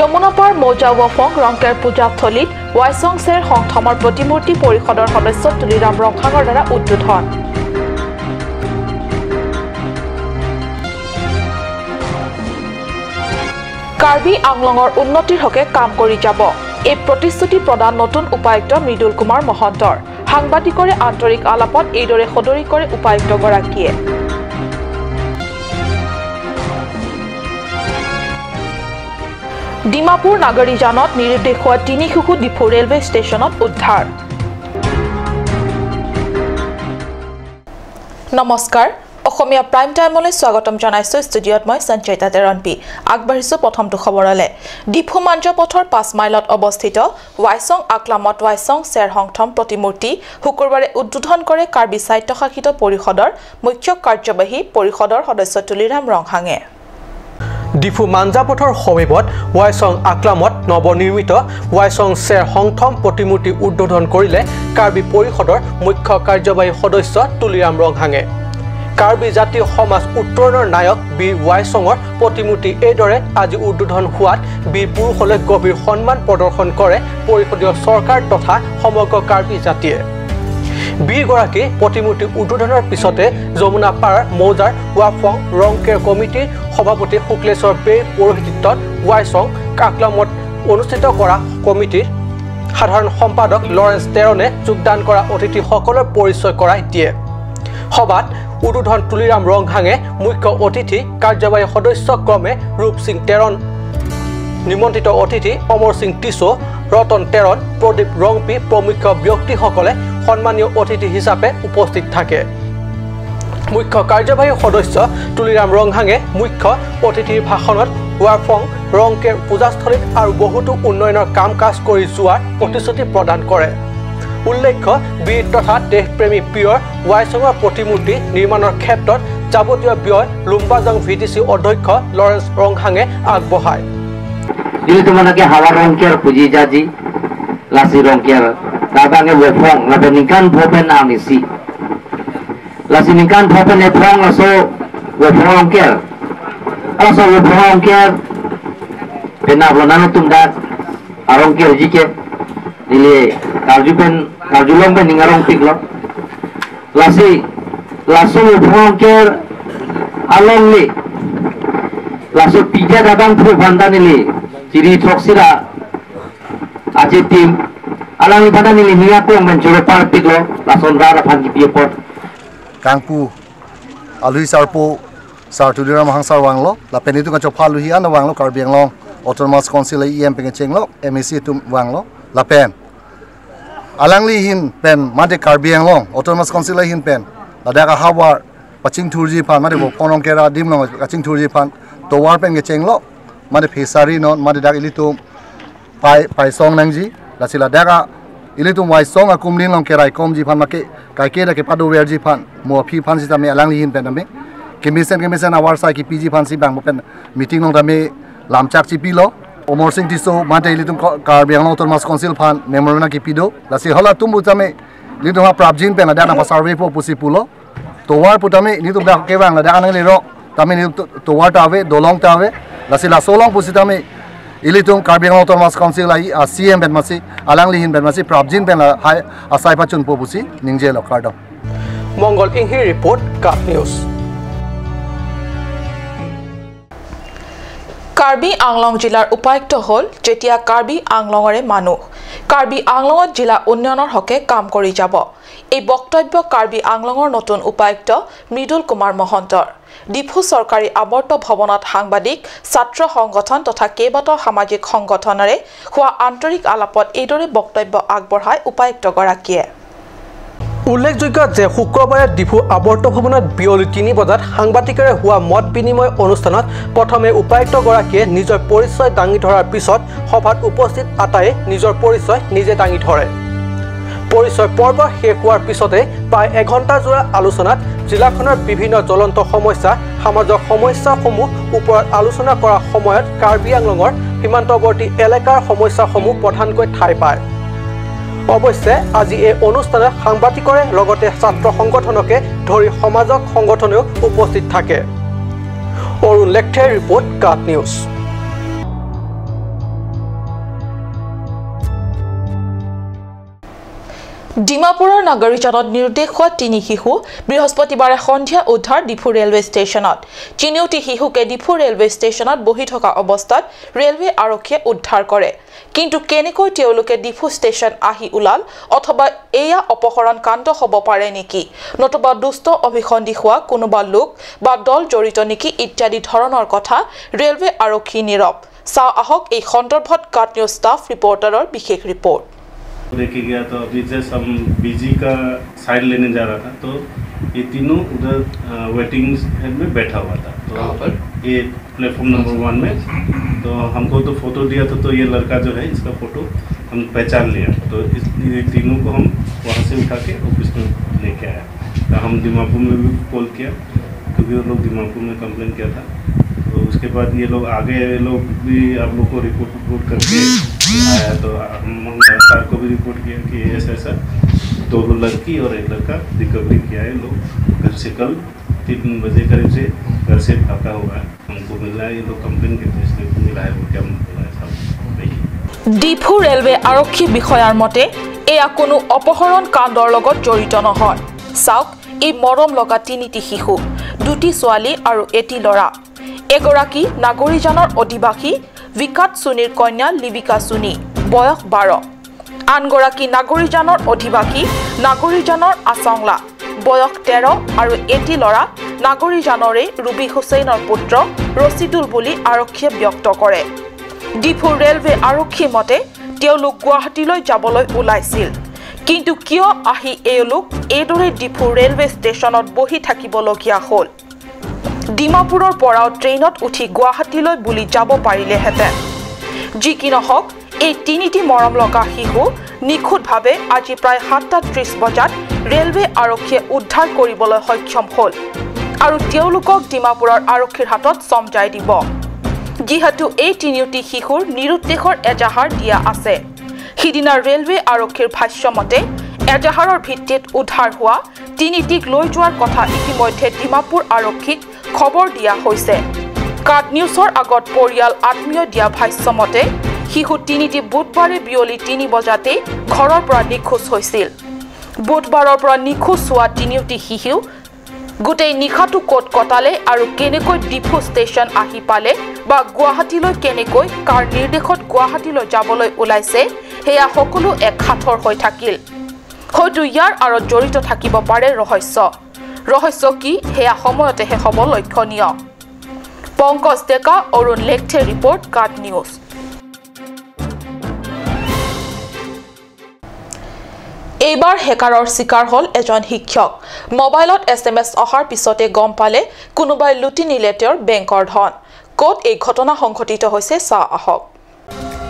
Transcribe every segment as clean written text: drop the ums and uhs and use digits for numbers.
যমুনাপাৰ মৌজা ৱফং ৰংকেৰ পূজাথলীত ৱাইচং চেৰ সংথমৰ প্ৰতিমূৰ্তি পৰিষদৰ সদস্য তুলিৰাম ৰংহাঙৰ দ্বাৰা উদ্বোধন। কাৰ্বি আংলঙৰ উন্নতিৰ হকে কাম কৰি যাব, এই প্ৰতিশ্ৰুতি প্ৰদান নতুন উপায়ুক্ত মৃদুল কুমাৰ মহন্তৰ। সাংবাদিকৰে আন্তৰিক আলাপত এইদৰে সদৰি কৰে উপায়ুক্তগৰাকীয়ে। ডিমাপুৰ নাগৰিজানত নিৰুদ্দেশ হোৱা 3 শিশু ডিফু ৰেলৱে ষ্টেচনত উদ্ধাৰ। নমস্কাৰ, অসমীয়া প্ৰাইম টাইমলৈ স্বাগতম জনাইছো। ষ্টুডিঅ'ত মই সঞ্চয়িতা তেৰণপি। আগবাঢ়িছো প্ৰথমটো খবৰলৈ। ডিফু মাঞ্জা পথৰ 5 মাইলত অৱস্থিত ৱাইচং আকলামত ৱাইচং চেৰ হংথম প্ৰতিমূৰ্তি শুকুৰবাৰে উদ্বোধন কৰে কাৰ্বি স্বায়ত্তশাসিত পৰিষদৰ মুখ্য কাৰ্যবাহী পৰিষদৰ সদস্য তুলিৰাম ৰংহাঙে। ডিফু মাঞ্জা পথৰ সমীপত ৱাইচং আকলামত নৱনিৰ্মিত ৱাইচং চেৰ হংথম প্ৰতিমূৰ্তি উদ্বোধন কৰিলে কাৰ্বি পৰিষদৰ মুখ্য কাৰ্যবাহী সদস্য তুলিৰাম ৰংহাঙে। কাৰ্বি জাতীয় সমাজ উত্তৰণৰ নায়ক বীৰ ৱাইচঙৰ প্ৰতিমূৰ্তি এইদৰে আজি উদ্বোধন হোৱাত বীৰ পুৰুষলৈ গভীৰ সন্মান প্ৰদৰ্শন কৰে পৰিষদীয় চৰকাৰ তথা সমগ্ৰ কাৰ্বি জাতিয়ে। বীৰগৰাকী প্ৰতিমূৰ্তি উদ্বোধনৰ পিছতে যমুনাপাৰ মৌজাৰ ৱাফং ৰংকেৰ কমিটিৰ সভাপতি শুক্লেশ্বৰ বেৰ পৌৰোহিত্যত ৱাইচং কাকলামত অনুষ্ঠিত কৰা কমিটিৰ সাধাৰণ সম্পাদক লৰেন্স টেৰণে যোগদান কৰা অতিথিসকলৰ পৰিচয় কৰাই দিয়ে। সভাত উদ্বোধন তুলিৰাম ৰংহাঙে মুখ্য অতিথি কাৰ্যবাহী সদস্য ক্ৰমে ৰূপ সিং টেৰণ, নিমন্ত্ৰিত অতিথি অমৰ সিং টিছো, ৰতন টেৰণ, প্ৰদীপ ৰংপি প্ৰমুখ ব্যক্তিসকলে সন্মানীয় অতিথি হিচাপে উপস্থিত থাকে। মুখ্য কাৰ্যবাহী সদস্য তুলিৰাম ৰংহাঙে মুখ্য অতিথিৰ ভাষণত ৱাফং ৰংকেৰ পূজাস্থলীত আৰু বহুতো উন্নয়নৰ কাম কাজ কৰি যোৱাৰ প্ৰতিশ্ৰুতি প্ৰদান কৰে। উল্লেখ্য, বীৰ তথা দেশপ্ৰেমী পীৰৰ ৱাইচঙৰ প্ৰতিমূৰ্তি নিৰ্মাণৰ ক্ষেত্ৰত যাৱতীয় ব্যয় লুম্বাজং ভিডিচি অধ্যক্ষ লৰেন্স ৰংহাঙে আগবঢ়ায়। Karjulong pen ningarong piklo lasi laso wofongker along li laso pija dadang phu bandani li chiri thoksira aje team alang bandani li ninga kong men joro par piklo lason ra phan ki pie pot kangpu alui sarpo sartudiram hangsar wanglo la penitu ka chophalu hi an wanglo karbianglong autonomous council em peng chenglo mac tum wanglo la pen alangli hin pen made karbianglong autonomous council hin pen ladaka hawar paching thurji phan made bo phonong kera dimlong paching thurji phan towar pen ge chenglo made phesari non made dak ilitum pai pai song nangji lasila daka ilitum wai song akumlin long kerai kom ji phan make kai ke da ke padu wer ji phan mo phi phan si tame alangli hin pen ame kemisen awar sai ki pg phan si bang pen meeting long tame lamchak chi pi lo Omor Singh Tiso mate ilitum Karbi Anglong autonomous council phan memorandum ki pido lasi hola tumbu tame litum ha prabjin pen la da survey po pusi pulo towar putame litum da kewang la da anang le ro tame towar tave dolong tave lasi la solong pusi tame ilitum Karbi Anglong autonomous council ai CM ben masi alang lihin ben masi prabjin pen la hai asai pachun po pusi ningje lo kardo Mangal Inghi report cup news. Karbi Anglong জিলাৰ উপায়ুক্ত হ'ল যেতিয়া কাৰ্বি আংলঙৰে মানুহ কাৰ্বি আংলঙত জিলা উন্নয়নৰ হকে কাম কৰি যাব, এই বক্তব্য কাৰ্বি আংলঙৰ নতুন উপায়ুক্ত মৃদুল কুমাৰ মহন্তৰ। ডিফু চৰকাৰী আৱৰ্ত ভৱনত সাংবাদিক, ছাত্ৰ সংগঠন তথা কেইবাটাও সামাজিক সংগঠনেৰে হোৱা আন্তৰিক আলাপত এইদৰে বক্তব্য আগবঢ়ায় উপায়ুক্তগৰাকীয়ে। উল্লেখযোগ্য যে শুক্ৰবাৰে ডিফু আৱৰ্ত ভৱনত বিয়লি 3 বজাত সাংবাদিকেৰে হোৱা মত বিনিময় অনুষ্ঠানত প্ৰথমে উপায়ুক্তগৰাকীয়ে নিজৰ পৰিচয় দাঙি ধৰাৰ পিছত সভাত উপস্থিত আটায়ে নিজৰ পৰিচয় নিজে দাঙি ধৰে। পৰিচয় পৰ্ব শেষ হোৱাৰ পিছতে প্ৰায় এঘণ্টাজোৰা আলোচনাত জিলাখনৰ বিভিন্ন জ্বলন্ত সমস্যা, সামাজিক সমস্যাসমূহ ওপৰত আলোচনা কৰাৰ সময়ত কাৰ্বি আংলঙৰ সীমান্তৱৰ্তী এলেকাৰ সমস্যাসমূহ প্ৰধানকৈ ঠাই পায়। অৱশ্যে আজি এই অনুষ্ঠানত সাংবাদিকৰে লগতে ছাত্ৰ সংগঠনকে ধৰি সমাজক সংগঠনেও উপস্থিত থাকে। অৰুণ লেখথেৰ ৰিপৰ্ট, কাট নিউজ। ডিমাপুৰৰ নাগৰিজানত নিৰুদ্দেশ হোৱা তিনি শিশু বৃহস্পতিবাৰে সন্ধিয়া উদ্ধাৰ ডিফু ৰেলৱে ষ্টেচনত। তিনিওটি শিশুকে ডিফু ৰেলৱে ষ্টেচনত বহি থকা অৱস্থাত ৰেলৱে আৰক্ষীয়ে উদ্ধাৰ কৰে। কিন্তু কেনেকৈ তেওঁলোকে ডিফু ষ্টেচন আহি ওলাল অথবা এয়া অপহৰণ কাণ্ড হ'ব পাৰে নেকি, নতুবা দুষ্ট অভিসন্ধি হোৱা কোনোবা লোক বা দল জড়িত নেকি ইত্যাদি ধৰণৰ কথা ৰেলৱে আৰক্ষী নীৰৱ। চাওঁ আহক এই সন্দৰ্ভত কাট নিউজ ষ্টাফ ৰিপৰ্টাৰৰ বিশেষ ৰিপৰ্ট। लेके गया तो अभी जस्ट हम बीजी का साइड लेने जा रहा था तो ये तीनों उधर वेटिंग हेड में बैठा हुआ था। तो पर ये प्लेटफॉर्म नंबर 1 में तो हमको तो फोटो दिया था, तो ये लड़का जो है इसका फोटो हम पहचान लिया। तो इस ये तीनों को हम वहाँ से उठा के ऑफिस में लेके आया। तो हम दिमापुर में भी कॉल किया क्योंकि वो लोग दिमापुर में कंप्लेन किया था। तो उसके बाद ये लोग आगे, ये लोग भी आप लोग को रिपोर्ट रिपोर्ट करके आया। तो हम सर को भी रिपोर्ट किया कि ऐसा ऐसा 2 लड़की और एक लड़का रिकवरी किया है। लोग घर से कल 3 बजे करीब से घर से भागा हुआ है, हमको मिला है। ये लोग कंप्लेन करते इसलिए मिला है वो क्या बोला है साहब। ডিফু ৰেলৱে আৰক্ষী বিষয়াৰ মতে এয়া কোনো অপহৰণ কাণ্ডৰ লগত জড়িত নহয়। চাওক এই মৰম লগা তিনিটি শিশু, দুটি ছোৱালী আৰু এটি ল'ৰা। এগৰাকী নাগৰিজানৰ অধিবাসী বিকাট চুনিৰ কন্যা লিবিকা চুনি, বয়স 12। আনগৰাকী নাগৰিজানৰ অধিবাসী নাগৰিজানৰ আচংলা, বয়স 13 আৰু এটি ল'ৰা নাগৰিজানৰে ৰুবি হুছেইনৰ পুত্ৰ ৰচিদুল বুলি আৰক্ষীয়ে ব্যক্ত কৰে। ডিফু ৰেলৱে আৰক্ষীৰ মতে তেওঁলোক গুৱাহাটীলৈ যাবলৈ ওলাইছিল, কিন্তু কিয় আহি এওঁলোক এইদৰে ডিফু ৰেলৱে ষ্টেচনত বহি থাকিবলগীয়া হ'ল? ডিমাপুৰৰ পৰাও ট্ৰেইনত উঠি গুৱাহাটীলৈ বুলি যাব পাৰিলেহেঁতেন। যি কি নহওক, এই তিনিটি মৰম লগা শিশু নিখুঁতভাৱে আজি প্ৰায় 7:30 বজাত ৰেলৱে আৰক্ষীয়ে উদ্ধাৰ কৰিবলৈ সক্ষম হ'ল আৰু তেওঁলোকক ডিমাপুৰৰ আৰক্ষীৰ হাতত চমজাই দিব। যিহেতু এই তিনিওটি শিশুৰ নিৰুদ্দেশৰ এজাহাৰ দিয়া আছে, সিদিনা ৰেলৱে আৰক্ষীৰ ভাষ্যমতে এজাহাৰৰ ভিত্তিত উদ্ধাৰ হোৱা তিনিটিক লৈ যোৱাৰ কথা ইতিমধ্যে ডিমাপুৰ আৰক্ষীক খবৰ দিয়া হৈছে। কাট নিউজৰ আগত পৰিয়াল আত্মীয় দিয়া ভাষ্যমতে শিশু তিনিটি বুধবাৰে বিয়লি 3 বজাতেই ঘৰৰ পৰা নিখোজ হৈছিল। বুধবাৰৰ পৰা নিখোজ হোৱা তিনিওটি শিশু গোটেই নিশাটো ক'ত কটালে আৰু কেনেকৈ ডিফু ষ্টেচন আহি পালে বা গুৱাহাটীলৈ কেনেকৈ কাৰ নিৰ্দেশত গুৱাহাটীলৈ যাবলৈ ওলাইছে সেয়া সকলো এক সাঁথৰ হৈ থাকিল। হয়তো ইয়াৰ আঁৰত জড়িত থাকিব পাৰে ৰহস্য। ৰহস্য কি সেয়া সময়তেহে হ'ব লক্ষণীয়। পংকজ ডেকা, অৰুণ লেখথে ৰিপৰ্ট, কাট নিউজ। এইবাৰ হেকাৰৰ চিকাৰ হ'ল এজন শিক্ষক। মোবাইলত SMS অহাৰ পিছতে গম পালে কোনোবাই লুটি নিলে তেওঁৰ বেংকৰ ধন। ক'ত এই ঘটনা সংঘটিত হৈছে চাওঁ আহক।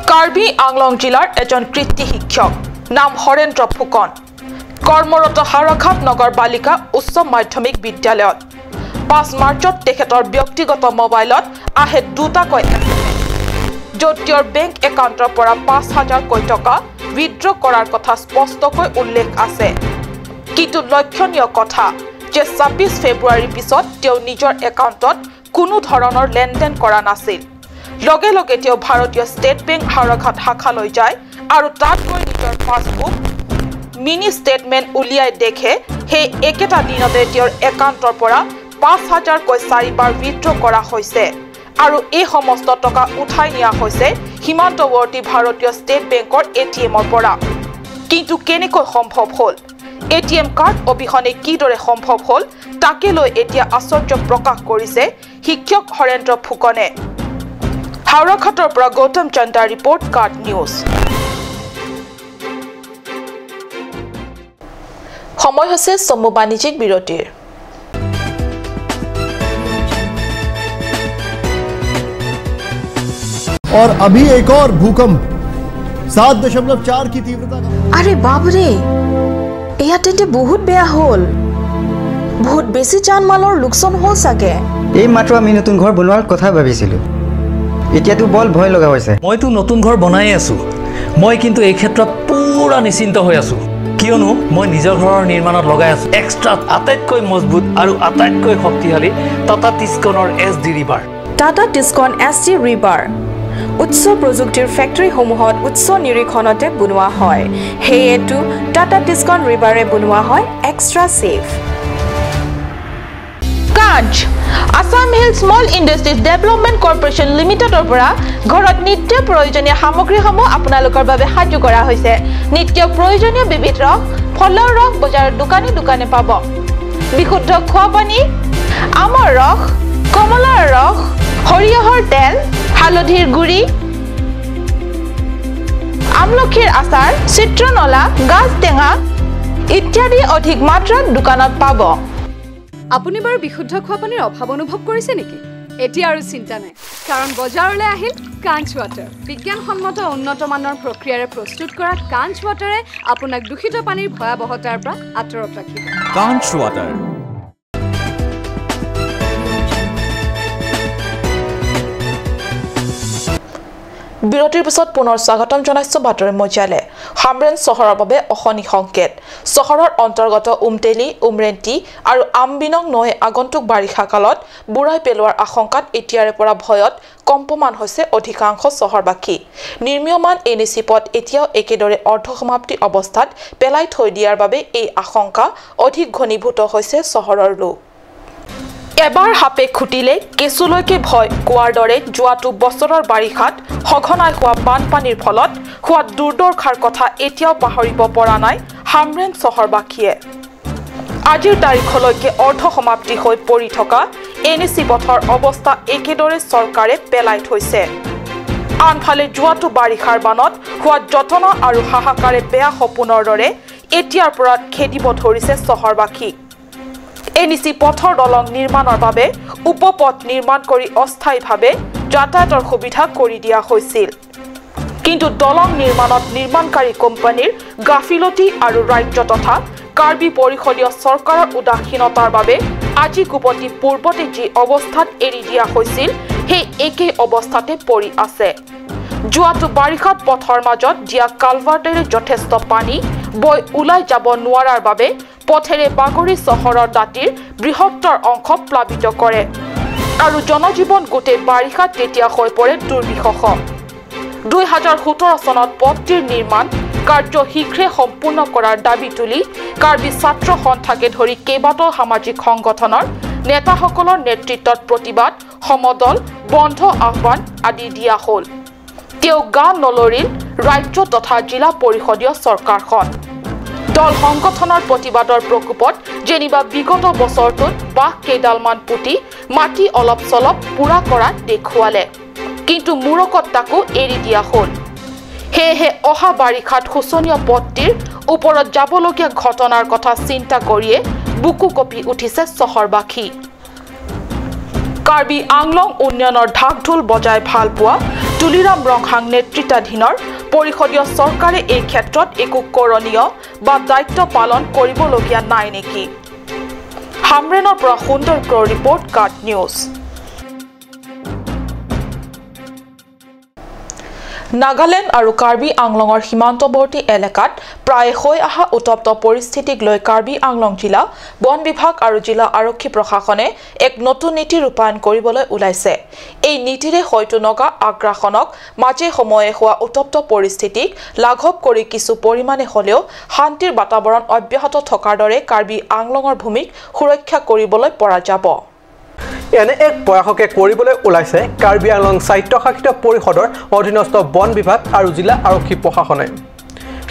কাৰ্বি আংলং জিলাৰ এজন কৃতি শিক্ষক, নাম হৰেন্দ্ৰ ফুকন, কৰ্মৰত হাওৰাঘাট নগৰ বালিকা উচ্চ মাধ্যমিক বিদ্যালয়ত। 5 মাৰ্চত তেখেতৰ ব্যক্তিগত মোবাইলত আহে দুটাকৈ SMS, য'ত তেওঁৰ বেংক একাউণ্টৰ পৰা 5000কৈ টকা উইড্ৰ কৰাৰ কথা স্পষ্টকৈ উল্লেখ আছে। কিন্তু লক্ষণীয় কথা যে 26 ফেব্ৰুৱাৰীৰ পিছত তেওঁ নিজৰ একাউণ্টত কোনো ধৰণৰ লেনদেন কৰা নাছিল। লগে লগে তেওঁ ভাৰতীয় ষ্টেট বেংক হাওৰাঘাট শাখালৈ যায় আৰু তাত গৈ নিজৰ পাছবুক মিনি ষ্টেটমেণ্ট উলিয়াই দেখে সেই একেটা দিনতে তেওঁৰ একাউণ্টৰ পৰা 5000কৈ 4বাৰ উইড্ৰ কৰা হৈছে আৰু এই সমস্ত টকা উঠাই নিয়া হৈছে সীমান্তৱৰ্তী ভাৰতীয় ষ্টেট বেংকৰ ATMৰ পৰা। কিন্তু কেনেকৈ সম্ভৱ হ'ল? ATM card অবিহনে কিদৰে সম্ভৱ হ'ল তাকে লৈ এতিয়া আশ্চৰ্য প্ৰকাশ কৰিছে শিক্ষক হৰেন্দ্ৰ ফুকনে। হাওৰাঘাটৰ পৰা গৌতম চন্দাৰ ৰিপৰ্ট, কাট নিউজ। সময় হৈছে চমু বাণিজ্যিক বিৰতিৰ। और अभी एक और भूकंप 7.4 की तीव्रता का। अरे बाप रे, এয়া তেন্তে বহুত বেয়া হ'ল। বহুত বেছি জানমালৰ লোকচান হ'ল চাগে। এই মাত্ৰ আমি নতুন ঘৰ বনোৱাৰ কথা ভাবিছিলোঁ, এতিয়াতো বল ভয় লগা হৈছে। মইতো নতুন ঘৰ বনাই আছোঁ। মই কিন্তু এই ক্ষেত্ৰত পুৰা নিশ্চিন্ত হৈ আছোঁ, কিয়নো মই নিজৰ ঘৰৰ নিৰ্মাণত লগাই আছোঁ এক্সট্ৰা আটাইতকৈ মজবুত আৰু আটাইতকৈ শক্তিশালী Tata টিস্কনৰ SD rebar. Tata Tiscon SD rebar, উচ্চ প্ৰযুক্তিৰ ফেক্টৰীসমূহত উচ্চ নিৰীক্ষণতে বনোৱা হয়। সেয়েতো টাটা টিস্কন ৰিবাৰে বনোৱা হয় extra safe. Kanch Assam hill small industries development corporation লিমিটেডৰ পৰা ঘৰত নিত্য প্ৰয়োজনীয় সামগ্ৰীসমূহ আপোনালোকৰ বাবে সাজু কৰা হৈছে। নিত্য প্ৰয়োজনীয় বিবিধ ৰস, ফলৰ ৰস বজাৰৰ দোকানে দোকানে পাব। বিশুদ্ধ খোৱা পানী, আমৰ ৰস, কমলাৰ ৰস, সৰিয়হৰ তেল, হালধিৰ গুড়ি, আমলখিৰ আচাৰ, চিত্ৰনলা, গাজ টেঙা ইত্যাদি অধিক মাত্ৰাত দোকানত পাব। আপুনি বাৰু বিশুদ্ধ খোৱা পানীৰ অভাৱ অনুভৱ কৰিছে নেকি? এতিয়া আৰু চিন্তা নাই, কাৰণ বজাৰলৈ আহিল কাঞ্চ ৱাটাৰ। বিজ্ঞানসন্মত উন্নত মানৰ প্ৰক্ৰিয়াৰে প্ৰস্তুত কৰা কাঞ্চ ৱাটাৰে আপোনাক দূষিত পানীৰ ভয়াৱহতাৰ পৰা আঁতৰত ৰাখিব। কাঞ্চ ৱাটাৰ। বিৰতিৰ পিছত পুনৰ স্বাগতম জনাইছো বাতৰি মজিয়ালে। হামৰেন চহৰৰ বাবে অশনি সংকেত। চহৰৰ অন্তৰ্গত উমতেলি, উমৰেন্টি আৰু আমবিনং নৈ আগন্তুক বাৰিষা কালত বুৰাই পেলোৱাৰ আশংকাত এতিয়াৰে পৰা ভয়ত কম্পমান হৈছে অধিকাংশ চহৰবাসী। নিৰ্মীয়মান এন এ চি পথ এতিয়াও একেদৰে অৰ্ধসমাপ্তি অৱস্থাত পেলাই থৈ দিয়াৰ বাবে এই আশংকা অধিক ঘনীভূত হৈছে চহৰৰ লোক। এবাৰ সাপে খুটিলে কেঁচুলৈকে ভয় কোৱাৰ দৰে যোৱাটো বছৰৰ বাৰিষাত সঘনাই হোৱা বানপানীৰ ফলত হোৱা দুৰ্দশাৰ কথা এতিয়াও পাহৰিব পৰা নাই হামৰেন চহৰবাসীয়ে। আজিৰ তাৰিখলৈকে অৰ্ধসমাপ্তি হৈ পৰি থকা এন এ চি পথৰ অৱস্থা একেদৰে চৰকাৰে পেলাই থৈছে। আনফালে যোৱাটো বাৰিষাৰ বানত হোৱা যতনা আৰু হাহাকাৰে বেয়া সপোনৰ দৰে এতিয়াৰ পৰা খেদিব ধৰিছে চহৰবাসীক। এন ই চি পথৰ দলং নিৰ্মাণৰ বাবে উপপথ নিৰ্মাণ কৰি অস্থায়ীভাৱে যাতায়াতৰ সুবিধা কৰি দিয়া হৈছিল, কিন্তু দলং নিৰ্মাণত নিৰ্মাণকাৰী কোম্পানীৰ গাফিলতি আৰু ৰাজ্য তথা কাৰ্বি পৰিষদীয় চৰকাৰৰ উদাসীনতাৰ বাবে আজি কোপতি পূৰ্বতে যি অৱস্থাত এৰি দিয়া হৈছিল সেই একেই অৱস্থাতে পৰি আছে। যোৱাটো বাৰিষাত পথৰ মাজত দিয়া কালভাৰ্টেৰে যথেষ্ট পানী বৈ ওলাই যাব নোৱাৰাৰ বাবে পথেৰে বাগৰি চহৰৰ দাঁতিৰ বৃহত্তৰ অংশ প্লাবিত কৰে আৰু জনজীৱন গোটেই বাৰিষাত তেতিয়া হৈ পৰে দুৰ্বিষহ। 2017 চনত পথটিৰ নিৰ্মাণ কাৰ্য শীঘ্ৰে সম্পূৰ্ণ কৰাৰ দাবী তুলি কাৰ্বি ছাত্ৰ সন্থাকে ধৰি কেইবাটাও সামাজিক সংগঠনৰ নেতাসকলৰ নেতৃত্বত প্ৰতিবাদ, সমদল, বন্ধ আহ্বান আদি দিয়া হ'ল। তেওঁ গা নলৰিল ৰাজ্য তথা জিলা পৰিষদীয় চৰকাৰখন। দল সংগঠনৰ প্ৰতিবাদৰ প্ৰকোপত যেনিবা বিগত বছৰটোত বাঁহ কেইডালমান পুতি মাটি অলপ চলপ পূৰা কৰা দেখুৱালে, কিন্তু মূৰকত তাকো এৰি দিয়া হ'ল। সেয়েহে অহা বাৰিষাত শোচনীয় পথটিৰ ওপৰত যাবলগীয়া ঘটনাৰ কথা চিন্তা কৰিয়ে বুকু কঁপি উঠিছে চহৰবাসী। কাৰ্বি আংলং উন্নয়নৰ ঢাক ঢোল বজাই ভাল পোৱা তুলিৰাম ৰংহাং নেতৃত্বাধীনৰ পৰিষদীয় চৰকাৰে এই ক্ষেত্ৰত একো কৰণীয় বা দায়িত্ব পালন কৰিবলগীয়া নাই নেকি? হামৰেনৰ পৰা সুন্দৰ ক্ৰ' ৰিপৰ্ট, কাৰ্ট নিউজ। নাগালেণ্ড আৰু কাৰ্বি আংলঙৰ সীমান্তৱৰ্তী এলেকাত প্ৰায় হৈ অহা উত্তপ্ত পৰিস্থিতিক লৈ কাৰ্বি আংলং জিলা বন বিভাগ আৰু জিলা আৰক্ষী প্ৰশাসনে এক নতুন নীতি ৰূপায়ণ কৰিবলৈ ওলাইছে। এই নীতিৰে হয়তো নগা আগ্ৰাসনক মাজে সময়ে হোৱা উত্তপ্ত পৰিস্থিতিক লাঘৱ কৰি কিছু পৰিমাণে হ'লেও শান্তিৰ বাতাবৰণ অব্যাহত থকাৰ দৰে কাৰ্বি আংলঙৰ ভূমিক সুৰক্ষা কৰিবলৈ পৰা যাব। এনে এক প্ৰয়াসকে কৰিবলৈ ওলাইছে কাৰ্বি আংলং স্বায়ত্তশাসিত পৰিষদৰ অধীনস্থ বন বিভাগ আৰু জিলা আৰক্ষী প্ৰশাসনে।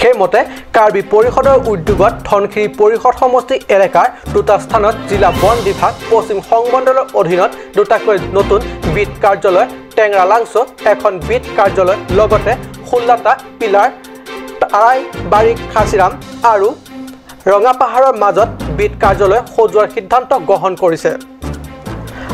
সেইমতে কাৰ্বি পৰিষদৰ উদ্যোগত ধনশিৰি পৰিষদ সমষ্টি এলেকাৰ দুটা স্থানত জিলা বন বিভাগ পশ্চিম সংমণ্ডলৰ অধীনত দুটাকৈ নতুন বিট কাৰ্যালয়, টেংৰা লাংচত এখন বিট কাৰ্যালয়, লগতে 16টা পিলাৰ, আৰাইবাৰী খাচীৰাম আৰু ৰঙাপাহাৰৰ মাজত বিট কাৰ্যালয় সজোৱাৰ সিদ্ধান্ত গ্ৰহণ কৰিছে।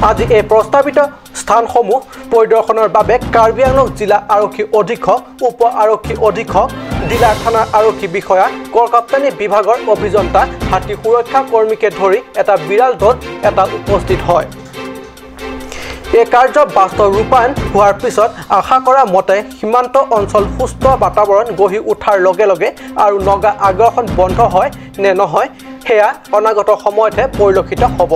আজি এই প্ৰস্তাৱিত স্থানসমূহ পৰিদৰ্শনৰ বাবে কাৰ্বি আংলং জিলা আৰক্ষী অধীক্ষক, উপ আৰক্ষী অধীক্ষক, জিলা থানাৰ আৰক্ষী বিষয়া, গড়কাপ্তানি বিভাগৰ অভিযন্তা, হাতী সুৰক্ষা কৰ্মীকে ধৰি এটা বিৰাল দল এটা উপস্থিত হয়। এই কাৰ্য বাস্তৱ ৰূপায়ণ হোৱাৰ পিছত আশা কৰা মতে সীমান্ত অঞ্চল সুস্থ বাতাবৰণ গঢ়ি উঠাৰ লগে লগে আৰু নগা আগ্ৰাসন বন্ধ হয় নে নহয় সেয়া অনাগত সময়তহে পৰিলক্ষিত হ'ব।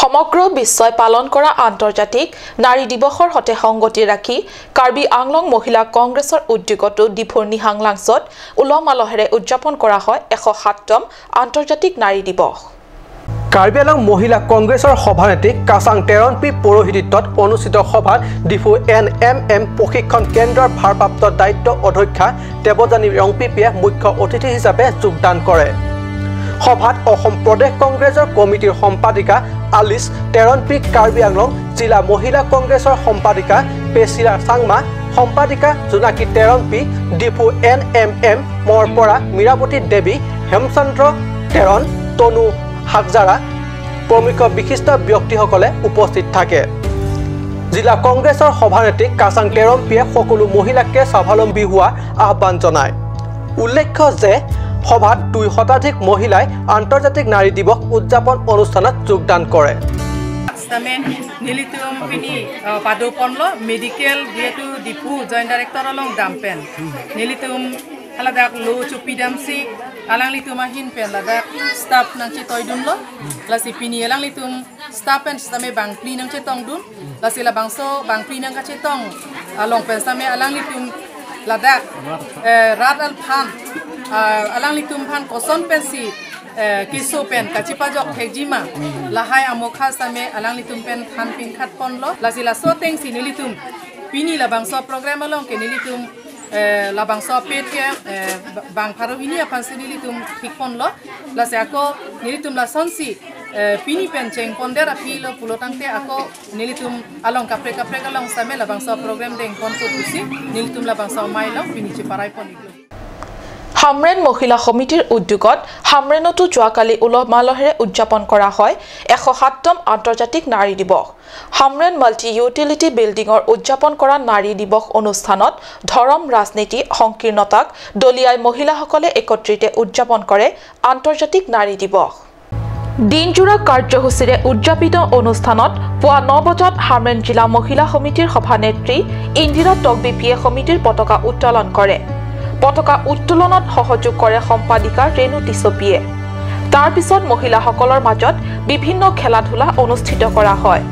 সমগ্ৰ বিশ্বই পালন কৰা আন্তৰ্জাতিক নাৰী দিৱসৰ সৈতে সংগতি ৰাখি কাৰ্বি আংলং মহিলা কংগ্ৰেছৰ উদ্যোগতো ডিফুৰ নিহাংলাংছত উলহ মালহেৰে উদযাপন কৰা হয় 107তম আন্তৰ্জাতিক নাৰী দিৱস। কাৰ্বি আংলং মহিলা কংগ্ৰেছৰ সভানেত্ৰী কাচাং টেৰণপি পৌৰোহিত্যত অনুষ্ঠিত সভাত ডিফু NMM প্ৰশিক্ষণ কেন্দ্ৰৰ ভাৰপ্ৰাপ্ত দায়িত্ব অধ্যক্ষা দেৱযানী ৰংপিপিয়ে মুখ্য অতিথি হিচাপে যোগদান কৰে। সভাত অসম প্ৰদেশ কংগ্ৰেছৰ কমিটিৰ সম্পাদিকা আলিছ টেৰণপি, কাৰ্বি আংলং জিলা মহিলা কংগ্ৰেছৰ সম্পাদিকা পেচিৰা চাংমা, সম্পাদিকা জোনাকী টেৰণপি, ডিফু NMM মৰ পৰা মীৰাৱতী দেৱী, হেমচন্দ্ৰ টেৰণ, তনু হাকজাৰা প্ৰমুখ বিশিষ্ট ব্যক্তিসকলে উপস্থিত থাকে। জিলা কংগ্ৰেছৰ সভানেত্ৰী কাচাং টেৰম্পিয়ে সকলো মহিলাকে স্বাৱলম্বী হোৱাৰ আহ্বান জনায়। উল্লেখ্য যে সভাত 2 শতাধিক মহিলাই আন্তৰ্জাতিক নাৰী দিৱস উদযাপন অনুষ্ঠানত যোগদান কৰে। Alang litum ahin pen ladak staff nang che toy dun lo lasi pini alang litum staff pen same bang pli nang che tong dun lasi la bang so bang pli nang ka che tong along pen same alang litum ladak rat al phan alang litum phan koson pen si kiso pen kachipa jok thejima lahai amokha same alang litum pen than pin khat pon lo lasi la so teng si nilitum pini la bang so program along ke nilitum labang so pet ke bang pharo hini aphan si nilitum thikpon lo lase ako nilitum la sonsi pini pen cheng ponder api lo pulotang te ako nilitum along kapre kapre along same labang so program deng pon ko pusi nilitum labang so mai lo pini che parai pon iglo Hamren মহিলা সমিতিৰ উদ্যোগত হামৰেনতো যোৱাকালি উলহ মালহেৰে উদযাপন কৰা হয় 107তম আন্তৰ্জাতিক নাৰী দিৱস। হামৰেন মাল্টি ইউটিলিটি বিল্ডিঙৰ উদযাপন কৰা নাৰী দিৱস অনুষ্ঠানত ধৰ্ম, ৰাজনীতি, সংকীৰ্ণতাক দলিয়াই মহিলাসকলে একত্ৰিতে উদযাপন কৰে আন্তৰ্জাতিক নাৰী দিৱস। দিনজোৰা কাৰ্যসূচীৰে উদযাপিত অনুষ্ঠানত পুৱা 9 বজাত হামৰেন জিলা মহিলা সমিতিৰ সভানেত্ৰী ইন্দিৰা টকবিপিয়ে সমিতিৰ পতাকা উত্তোলন কৰে। পতাকা উত্তোলনত সহযোগ কৰে সম্পাদিকা ৰেণু টিচপিয়ে। তাৰ পিছত মহিলাসকলৰ মাজত বিভিন্ন খেলা ধূলা অনুষ্ঠিত কৰা হয়।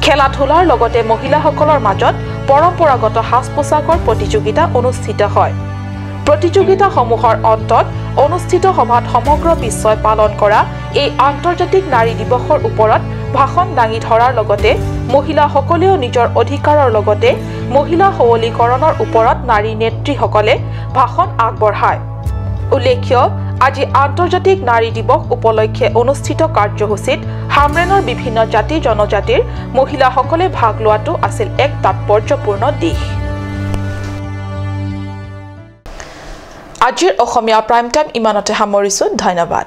খেলা ধূলাৰ লগতে মহিলাসকলৰ মাজত পৰম্পৰাগত সাজ পোছাকৰ প্ৰতিযোগিতা অনুষ্ঠিত হয়। প্ৰতিযোগিতাসমূহৰ অন্তত অনুষ্ঠিত সভাত সমগ্ৰ বিশ্বই পালন কৰা এই আন্তৰ্জাতিক নাৰী দিৱসৰ ওপৰত ভাষণ দাঙি ধৰাৰ লগতে মহিলাসকলেও নিজৰ অধিকাৰৰ লগতে মহিলা সবলীকৰণৰ ওপৰত নাৰী নেত্ৰীসকলে ভাষণ আগবঢ়ায়। উল্লেখ্য আজি আন্তৰ্জাতিক নাৰী দিৱস উপলক্ষে অনুষ্ঠিত কাৰ্যসূচীত হামৰেনৰ বিভিন্ন জাতি জনজাতিৰ মহিলাসকলে ভাগ লোৱাটো আছিল এক তাৎপৰ্যপূৰ্ণ দিশ। আজিৰ অসমীয়া প্ৰাইম টাইম ইমানতে সামৰিছো। ধন্যবাদ।